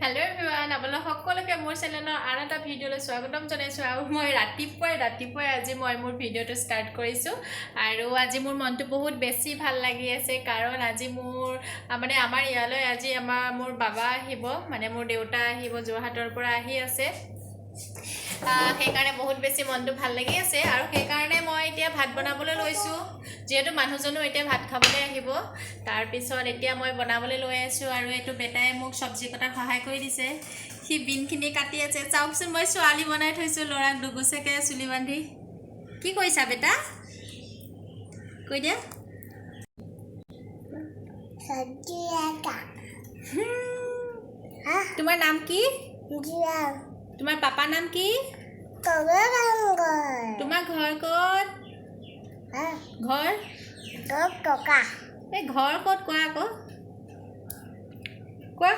Hello' everyone, আপোনালোক সকলোকে মোৰ চেনেলৰ আন এটা ভিডিঅ'লৈ স্বাগতম জনাইছোঁ। আৰু মই ৰাতিপুৱাই ৰাতিপুৱাই আজি মই মোৰ ভিডিঅ'টো ষ্টাৰ্ট কৰিছোঁ। আৰু আজি মোৰ মনটো বহুত বেছি ভাল লাগি আছে, কাৰণ আজি মোৰ মানে আমাৰ ইয়ালৈ আজি মোৰ বাবা আহিব, মানে মোৰ দেউতা আহিব, যোৰহাটৰ পৰা আহি আছে। সেইকাৰণে বহুত বেছি মনটো ভাল লাগি আছে। আৰু সেইকাৰণে মই এতিয়া ভাত বনাবলৈ লৈছোঁ, যিহেতু মানুহজনো এতিয়া ভাত খাবলৈ আহিব। তাৰপিছত এতিয়া মই বনাবলৈ লৈ আছোঁ। আৰু এইটো বেটাই মোক চব্জি কটাত সহায় কৰি দিছে, সি বিনখিনি কাটি আছে। চাওকচোন, মই ছোৱালী বনাই থৈছোঁ ল'ৰাক, দুগুচাকৈ চুলি বান্ধি। কি কৰিছা বেটা, কৈ দিয়া। তোমাৰ নাম কি? তোমাৰ পাপাৰ নাম কি? তোমাৰ ঘৰ ক'ত? ঘৰ এই ঘৰ ক'ত কোৱা আকৌ, কোৱা।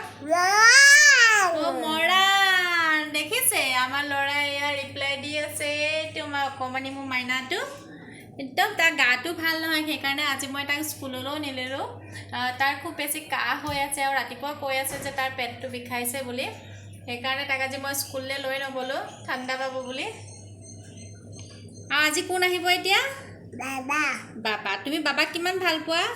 অ' মৰাণ। দেখিছে, আমাৰ ল'ৰাই এয়া ৰিপ্লাই দি আছে। এইটো আমাৰ অকণমানি মোৰ মাইনাটো, একদম তাৰ গাটো ভাল নহয়, সেইকাৰণে আজি মই তাক স্কুললৈও নিনিলোঁ। তাৰ খুব বেছি কাহ হৈ আছে আৰু ৰাতিপুৱা কৈ আছে যে তাৰ পেটটো বিষাইছে বুলি। সেইকাৰণে তাক আজি মই স্কুললৈ লৈ নগ'লোঁ, ঠাণ্ডা পাব বুলি। আৰু আজি কোন আহিব এতিয়া? বাবা। বাবা। তুমি বাবাক কিমান ভাল পোৱা?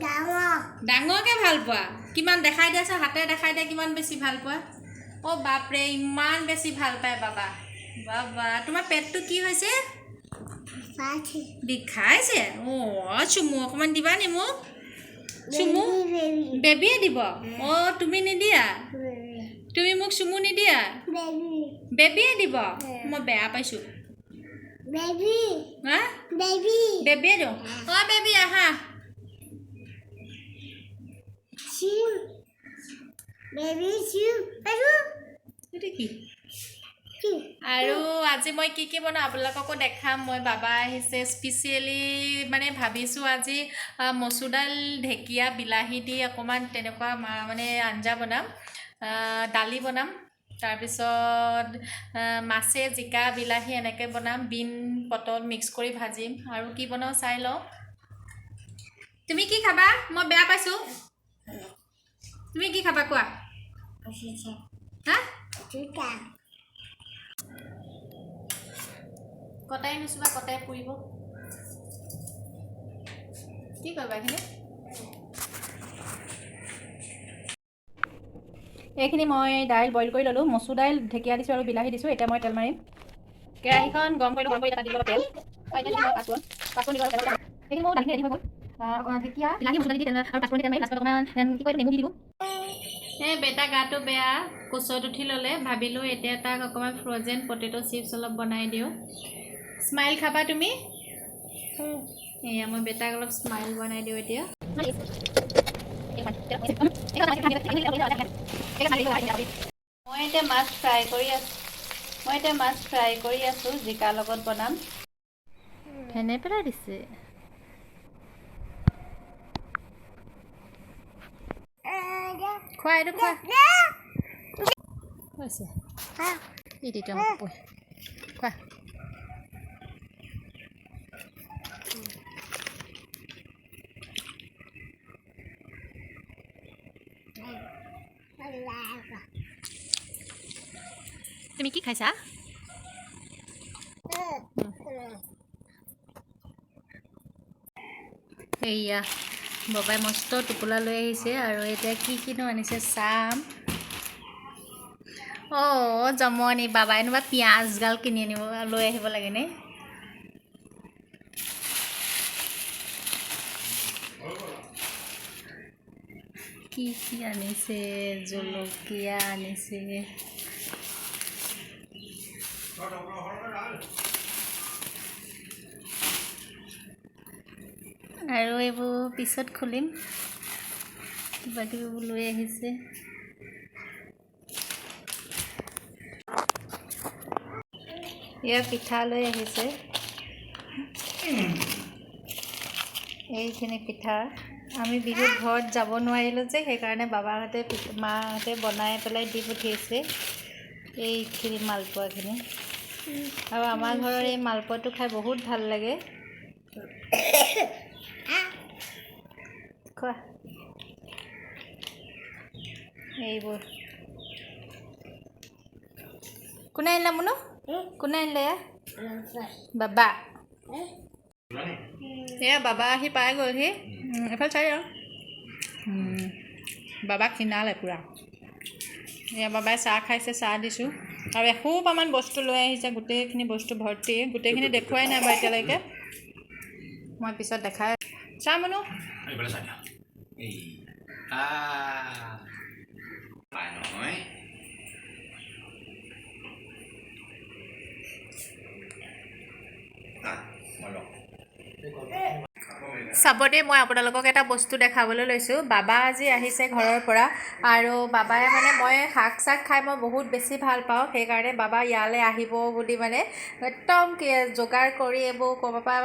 ডাঙৰ। ডাঙৰকৈ ভাল পোৱা? কিমান দেখাই দিয়াচোন, হাতেৰে দেখাই দিয়া, কিমান বেছি ভাল পোৱা। অ' বাপৰে, ইমান বেছি ভাল পায় বাবা। বাবা, তোমাৰ পেটটো কি হৈছে? বিষাইছে? অ' চুমু অকণমান দিবা নি মোক? চুমু বেবীয়ে দিব? অ' তুমি নিদিয়া? তুমি মোক চুমু নিদিয়া? বেবীয়ে দিব? মই বেয়া পাইছোঁ। হা, বেবীয়ে দিওঁ। অ' বেবী আহা। এইটো কি? আৰু আজি মই কি কি বনাওঁ আপোনালোককো দেখাম। মই বাবা আহিছে স্পেচিয়েলি, মানে ভাবিছোঁ আজি মচুৰ দাইল, ঢেকীয়া, বিলাহী দি অকণমান তেনেকুৱা মানে আঞ্জা বনাম, দালি বনাম, তাৰপিছত মাছে জিকা বিলাহী এনেকৈ বনাম, বিন পটল মিক্স কৰি ভাজিম। আৰু কি বনাওঁ চাই লওঁ। তুমি কি খাবা? মই বেয়া পাইছোঁ। তুমি কি খাবা কোৱা? হা, কটাই নুচুবা, কটাই পুৰিব। কি কৰিবা এইখিনি? এইখিনি মই দাইল বইল কৰি ল'লোঁ, মচুৰ দাইল, ঢেকীয়া দিছোঁ আৰু বিলাহী দিছোঁ। এতিয়া মই তেল মাৰিম। কেৰাহীখন গৰম কৰিলোঁ, গৰম কৰি তাত দিলোঁ অলপ তেল। এতিয়া দিলোঁ পাঁচফোৰণ, পাঁচফোৰণ দিলোঁ আৰু তেল। এইখিনি মোৰ দালিখিনি ৰেডি হৈ গ'ল। ঢেকীয়া, বিলাহী, মচুৰ দালি দি তেল আৰু পাঁচফোৰণ দি তেল মাৰি লাষ্টত অকণমান কি কয়, নেমু দি দিলোঁ। এই বেটা গাটো বেয়া, কোচত উঠি ল'লে। ভাবিলোঁ এতিয়া তাক অকণমান ফ্ৰ'জেন পটেট' চিপছ অলপ বনাই দিওঁ। স্মাইল খাবা তুমি? এয়া মই বেটাক অলপ স্মাইল বনাই দিওঁ এতিয়া। মই এতিয়া মাছ ফ্ৰাই কৰি আছোঁ। মই এতিয়া মাছ ফ্ৰাই কৰি আছোঁ, জিকাৰ লগত বনাম। ফেনে পেলাই দিছে। খোৱা, এইটো খোৱা হৈছে। খোৱা। তুমি কি খাইছা? এইয়া বাবাই মস্ত টোপোলা লৈ আহিছে। আৰু এতিয়া কি কিনো আনিছে চাম। অ' জমনি, বাবাই নোবা পিঁয়াজগাল কিনি আনিব লৈ আহিব লাগেনে? কি কি আনিছে? জলকীয়া আনিছে, আৰু এইবোৰ পিছত খুলিম। কিবা কিবিবোৰ লৈ আহিছে। এয়া পিঠা লৈ আহিছে। এইখিনি পিঠা আমি বিহুত ঘৰত যাব নোৱাৰিলোঁ যে, সেইকাৰণে বাবাহঁতে মাহঁতে বনাই পেলাই দি পঠিয়াইছে এইখিনি মালপোৱাখিনি। আৰু আমাৰ ঘৰৰ এই মালপোৱাটো খাই বহুত ভাল লাগে। খোৱা এইবোৰ। কোনে আনিলে মুনু? কোনে আনিলে এয়া? বাবা। এয়া বাবা আহি পাই গ'লহি। এইফালে চাই আৰু বাবাক কিনালে পূৰা। এয়া বাবাই চাহ খাইছে, চাহ দিছোঁ। আৰু এসোপামান বস্তু লৈ আহিছে, গোটেইখিনি বস্তু ভৰ্তি। গোটেইখিনি দেখুৱাই নাই বাৰু এতিয়ালৈকে, মই পিছত দেখাই। চাহ মুনু। এইফালে চাই দিয়া। এই আহ পাই নহয়। আহ, মই লওঁ। চাব দেই, মই আপোনালোকক এটা বস্তু দেখাবলৈ লৈছোঁ। বাবা আজি আহিছে ঘৰৰ পৰা আৰু বাবাই মানে মই শাক চাক খাই মই বহুত বেছি ভাল পাওঁ, সেইকাৰণে বাবা ইয়ালৈ আহিব বুলি মানে একদম যোগাৰ কৰি এইবোৰ ক'ৰবাৰ পৰা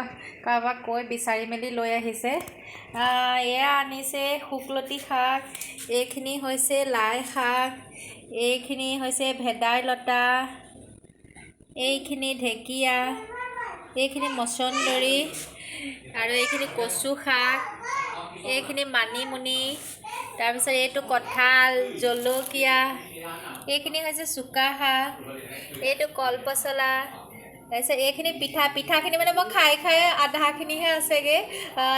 কাৰোবাক কৈ বিচাৰি মেলি লৈ আহিছে। এয়া আনিছে শুকলতি শাক, এইখিনি হৈছে লাই শাক, এইখিনি হৈছে ভেদাইলতা, এইখিনি ঢেকীয়া, এইখিনি মচন্দৰী আৰু এইখিনি কচু শাক, এইখিনি মানিমুনি, তাৰপিছত এইটো কঁঠাল, জলকীয়া, এইখিনি হৈছে চুকা শাক, এইটো কলপচলা, তাৰপিছত এইখিনি পিঠা। পিঠাখিনি মানে মই খাই খাই আধাখিনিহে আছেগৈ।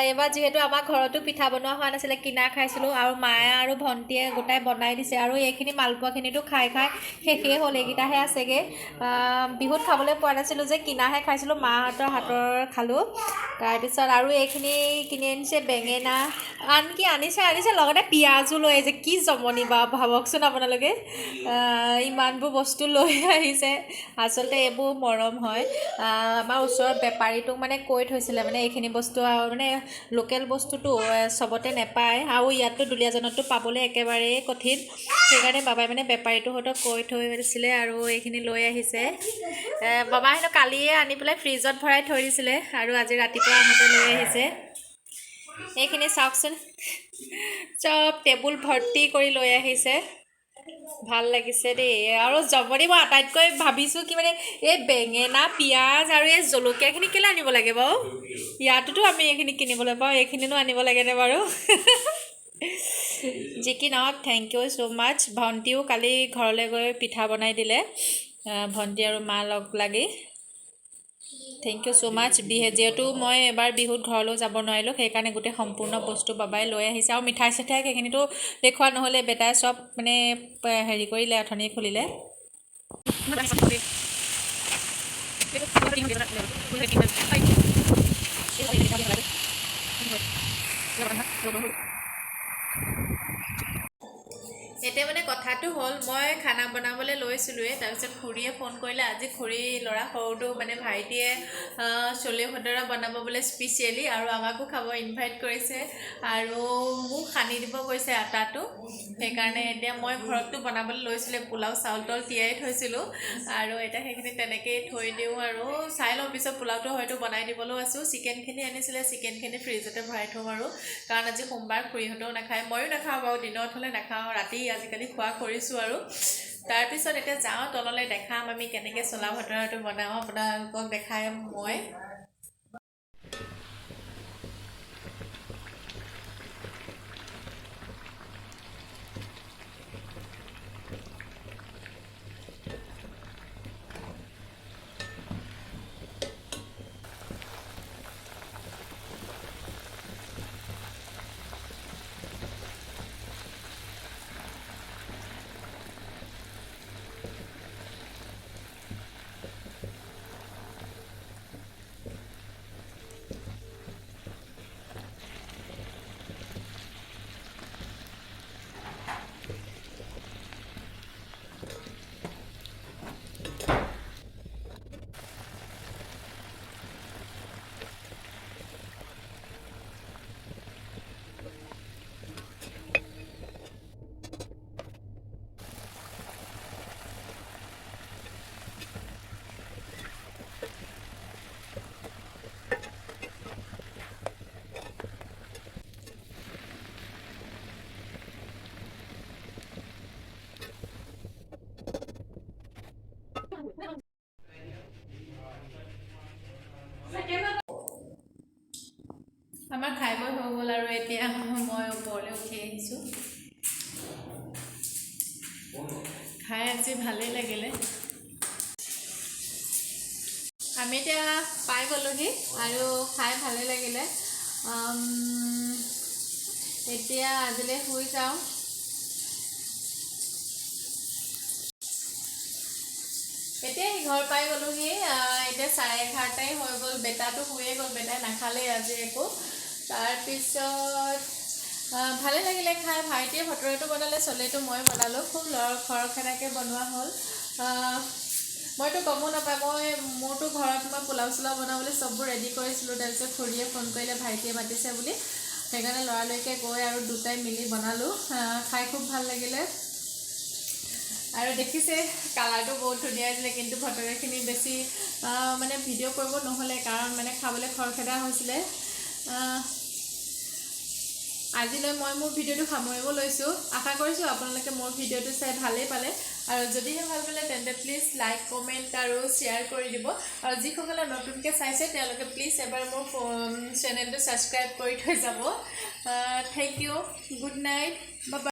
এইবাৰ যিহেতু আমাৰ ঘৰতো পিঠা বনোৱা হোৱা নাছিলে, কিনা খাইছিলোঁ আৰু মায়ে আৰু ভণ্টীয়ে গোটাই বনাই দিছে। আৰু এইখিনি মালপোৱাখিনিতো খাই খাই শেষেই হ'ল, এইকেইটাহে আছেগৈ। বিহুত খাবলৈ পোৱা নাছিলোঁ যে, কিনাহে খাইছিলোঁ, মাহঁতৰ হাতৰ খালোঁ। তাৰপিছত আৰু এইখিনি কিনি আনিছে বেঙেনা, আনকি আনিছে আনিছে লগতে পিঁয়াজো লৈ আহিছে। কি জমনি বাৰু ভাবকচোন আপোনালোকে, ইমানবোৰ বস্তু লৈ আহিছে। আচলতে এইবোৰ মৰম হয়। আমাৰ ওচৰৰ বেপাৰীটোক মানে কৈ থৈছিলে, মানে এইখিনি বস্তু আৰু মানে লোকেল বস্তুটো চবতে নেপায় আৰু ইয়াততো দুলীয়াজানততো পাবলৈ একেবাৰেই কঠিন, সেইকাৰণে বাবাই মানে বেপাৰীটোৰ সৈতে কৈ থৈ দিছিলে আৰু এইখিনি লৈ আহিছে। বাবাই হেনো কালিয়ে আনি পেলাই ফ্ৰিজত ভৰাই থৈ দিছিলে আৰু আজি ৰাতিপুৱা আহোঁতে লৈ আহিছে। এইখিনি চাওকচোন, চব টেবুল ভৰ্তি কৰি লৈ আহিছে। ভাল লাগিছে দেই। আৰু জমনি মই আটাইতকৈ ভাবিছোঁ কি মানে এই বেঙেনা, পিঁয়াজ আৰু এই জলকীয়াখিনি কেলৈ আনিব লাগে বাৰু? ইয়াতোতো আমি এইখিনি কিনিবলৈ পাওঁ, এইখিনিনো আনিব লাগেনে বাৰু? যি কি নহওক, thank you so মাছ। ভণ্টিও কালি ঘৰলৈ গৈ পিঠা বনাই দিলে, ভণ্টি আৰু মা লগ লাগি। Thank you so মাছ। যিহেতু মই এবাৰ বিহুত ঘৰলৈও যাব নোৱাৰিলোঁ, সেইকাৰণে গোটেই সম্পূৰ্ণ বস্তু বাবাই লৈ আহিছে। আৰু মিঠাই চিঠাই সেইখিনিতো দেখুওৱা নহ'লে, বেটাই চব মানে হেৰি কৰিলে, অথনি খুলিলে। এতিয়া মানে কথাটো হ'ল, মই খানা বনাবলৈ লৈছিলোঁৱে, তাৰপিছত খুৰীয়ে ফোন কৰিলে। আজি খুৰী ল'ৰা সৰুটো মানে ভাইটিয়ে চলে ভটৰা বনাব বোলে স্পেচিয়েলি আৰু আমাকো খাব ইনভাইট কৰিছে আৰু মোক সানি দিব কৈছে আটাটো। সেইকাৰণে এতিয়া মই ঘৰততো বনাবলৈ লৈছিলোঁ, পোলাও চাউল তাউল তিয়াই থৈছিলোঁ আৰু এতিয়া সেইখিনি তেনেকেই থৈ দিওঁ আৰু চাই লওঁ পিছত পোলাওটো হয়তো বনাই দিবলৈও আছোঁ। চিকেনখিনি আনিছিলে, চিকেনখিনি ফ্ৰিজতে ভৰাই থ'ম আৰু, কাৰণ আজি সোমবাৰ, খুৰীহঁতেও নাখায়, ময়ো নাখাওঁ বাৰু, দিনত হ'লে নাখাওঁ, ৰাতি আজিকালি খোৱা কৰিছোঁ আৰু। তাৰপিছত এতিয়া যাওঁ তললৈ, দেখাম আমি কেনেকৈ চোলা ভটৰাটো বনাওঁ, আপোনালোকক দেখাম মই। আমাৰ খাই বৈ হৈ গ'ল আৰু এতিয়া মই ওপৰলৈ উঠি আহিছোঁ। খাই আজি ভালেই লাগিলে। আমি এতিয়া পাই গ'লোহি আৰু খাই ভালেই লাগিলে। এতিয়া আজিলৈ শুই যাওঁ। এতিয়া ঘৰ পাই গ'লোহি। এতিয়া 11:30ই হৈ গ'ল। বেটাটো শুয়ে গ'ল, বেটাই নাখালেই আজি একো। তাৰপিছত ভালেই লাগিলে খাই। ভাইটিয়ে ভটুৰাটো বনালে, চলেটো মই বনালোঁ। খুব খৰখেদাকৈ বনোৱা হ'ল। মইতো গমো নাপাওঁ, মই মোৰতো ঘৰত মই পোলাও চোলাও বনাবলৈ চববোৰ ৰেডি কৰিছিলোঁ। তাৰপিছত খুৰীয়ে ফোন কৰিলে ভাইটিয়ে মাতিছে বুলি, সেইকাৰণে লৰালৰিকৈ গৈ আৰু দুটাই মিলি বনালোঁ। খাই খুব ভাল লাগিলে। আৰু দেখিছে কালাৰটো বহুত ধুনীয়া আছিলে, কিন্তু ভটুৰাখিনি বেছি মানে ভিডিঅ' কৰিব নহ'লে, কাৰণ মানে খাবলৈ খৰখেদা হৈছিলে। আজিলৈ মই মোৰ ভিডিঅ'টো সামৰিব লৈছোঁ। আশা কৰিছোঁ আপোনালোকে মোৰ ভিডিঅ'টো চাই ভালেই পালে, আৰু যদিহে ভাল পালে তেন্তে প্লিজ লাইক, কমেণ্ট আৰু শ্বেয়াৰ কৰি দিব। আৰু যিসকলে নতুনকৈ চাইছে তেওঁলোকে প্লিজ এবাৰ মোৰ চেনেলটো ছাবস্ক্ৰাইব কৰি থৈ যাব। Thank you, good night, bye.